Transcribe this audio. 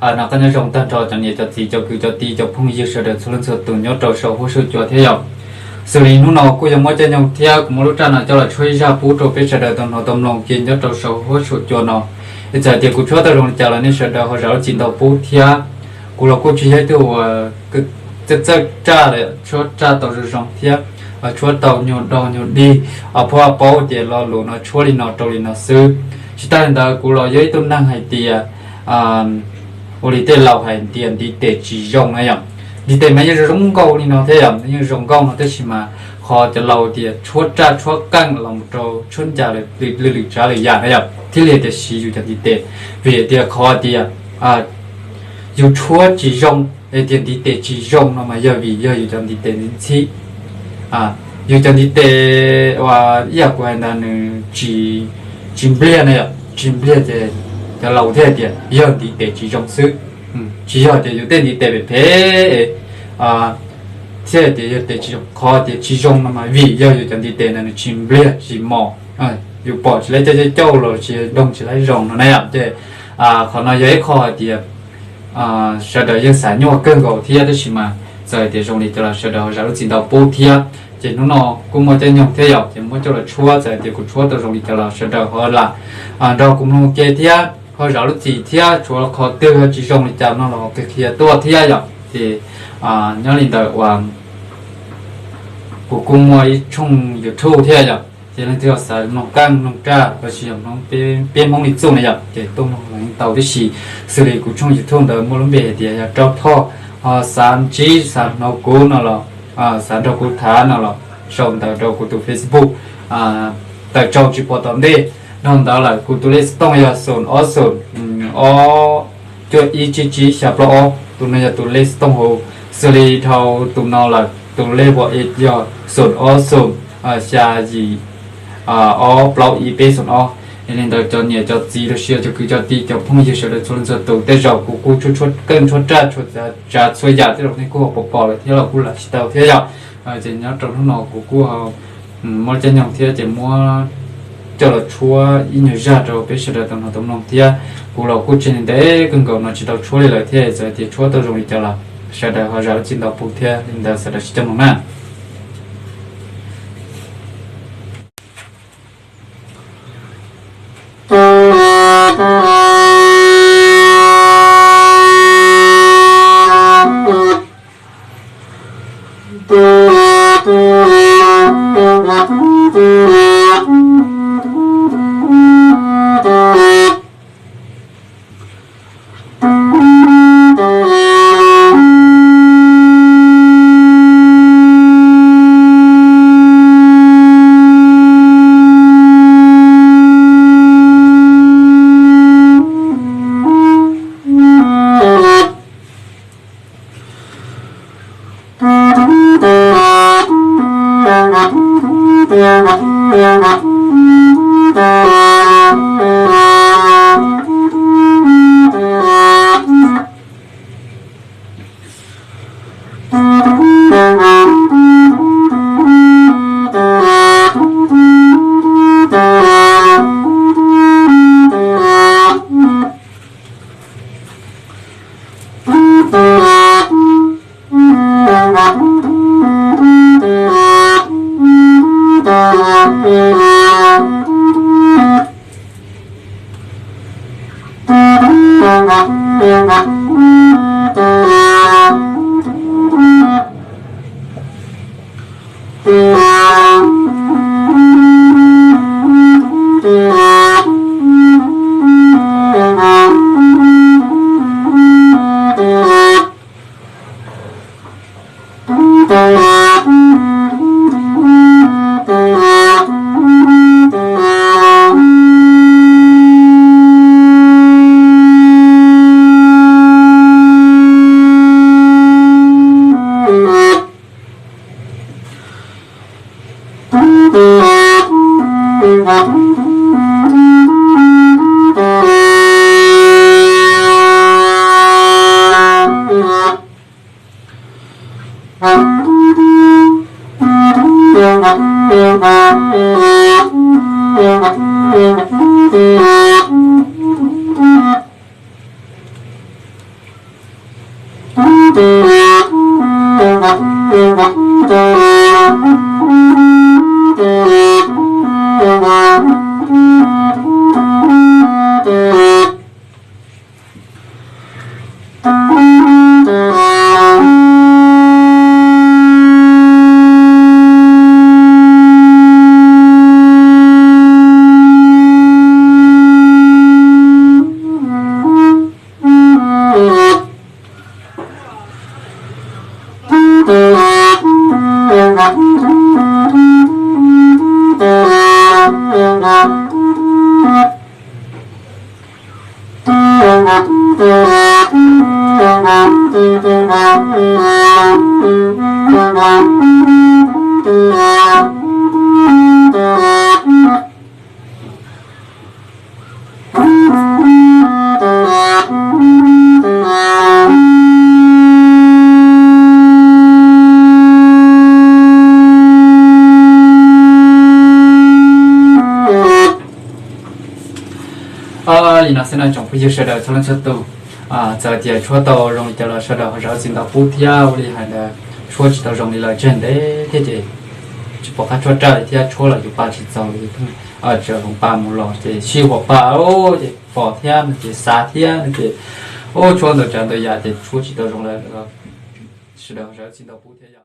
Noj qab nyob zoo tag nrho cov niam cov txiv cov kwv cov tij cov phooj ywg sawv daws txhua leej txhua tus nyob rau saum huab saum cua thiab yom. Xws li hnub no kuj yog muab caij nyoog thiab kuv muab lub raj no coj los tshuab ib zaj pub rau peb sawv daws tau hnov tau mloog ke nyob rau saum huab saum cua no. Es txawm tias kuv tshuab tau zoo li cas los nej sawv daws ho zam lub txim ntau pub thiab. Kuv los kuj tsis yog ib tug uas txawj txawj raj lawm, tshuab raj tau zoo zoo thiab tshuab tau nyuag dog nyuag dig, phab paub tias lo lus no tshuab li no rau li no xwb. Tsis tas li ntawd kuv los yog ib tug neeg hais tias ua li tej laus hais tias ntiv tes tsis zoo na yom. Ntiv tes mas yeej zoo zoo nkauj li no thiab yom, yeej zoo nkauj no tab sis mas qhov cov laus tias tshuab raj tshuab qeej los mus rau tshuab ncas lwm lwm tsav lwm yam na yom, thiaj li tias siv yus cov ntiv tes. Vim tias qhov tias yus tshuab tsis zoo, es tias ntiv tes tsis zoo no mas yog vim yog yus cov ntiv tes ntxhib. Yus cov ntiv tes uas ib yam kuv hais ntawd nws tsis npliag na yom, tsis npliag ces cov laus thiaj hais tias yog ntiv tes tsis zoo xwb. Tsis yog tias yus tej ntiv tes phem phem thiaj tias yog tes tsis zoo. Qhov tias tsis zoo no mas vim yog yus cov ntiv tes ntawd nws tsis npliag tsis mos. Yus pom tsis laib cauj cauj cauj los tsis doog tsis laib zoo no na yom. Ces qhov no yog ib qho hais tias sawv daws yeej xav nyuaj kawg nkaus thiab tab sis mas txawm tias zoo li cas los sawv daws ho zam lub txim ntau pub thiab. Ces hnub no kuj muaj caij nyoog thiab yom, ces muab coj los tshuab, txawm tias kuv tshuab tau zoo li cas los sawv daws ho lam nrog kuv mloog ke thiab ho zam lub txim thiab, tshuav qhov twg ho tsis zoo li cas no los qhia qhia tuaj thiab yom. Ces nyob li ntawd uas kuv kuj muaj ib tshooj YouTube thiab yom, ces leej twg xav mloog qeej mloog raj los sis yog mloog peb Hmoob li txuj na yom, ces tuaj mloog los yeej tau tib si. Xws li kuv tshooj YouTube ntawd muaj lub npe hais tias yog Rau Thoj, ho xav ntsib xav hnov kuv no los xav nrog kuv tham no los sau ntawv rau kuv tus Facebook tawm tsau tsis pom tom ntej. Nrog ntawd lawm kuv tus lej xov tooj yog xoom ob xoom ob cuaj ib tsib tsib xya plaub ob, tus no yog tus lej xov tooj hauv. Xws li dhau tus no lawm tus lej WhatsApp yog xoom ob xoom xya yim ob plaub ib peb xoom ob. Yog li ntawd cov niam cov txiv los sis cov kwv cov tij cov phooj ywg sawv daws txhua leej txhua tus, tej zaum kuv kuj tshuab tshuab qeej tshuab raj tshuab txav tsav txhua yam tej zaum nej kuj ho pom pom lawm thiab los kuj lam tsis tau thiab yom. Ces nyob rau hnub no kuv kuj muab caij nyoog thiab ces muab coj los tshuab ib nyuag zaj rau peb sawv daws tau hnov tau mloog thiab. Kuv los kuj tsis ntev kawg nkaus no tsis tau tshuab li lawm thiab, txawm tias tshuab tau zoo li cas los sawv daws ho zam lub txim ntau pub thiab. Li ntawd sawv daws sib coj mloog na. Li no xwb no tsoom phooj ywg sawv daws txhua leej txhua tus, txawm tias tshuab tau zoo li cas los sawv daws ho zam txim ntau pub thiab. Ua li hais ntawd, tshuab tsis tau zoo li lawm tseg ntev thiab ces tsis pom qab tshuab raj li thiab, tshuab los yus pa tsis txaus li, tseem hloov pa mus los ces sib huam pa, ces pom thiab no ces xav thiab no ces, ua tshuab ntau tsav ntau yam ces tshuab tsis tau zoo lawm, sawv daws ho zam txim ntau pub thiab yom.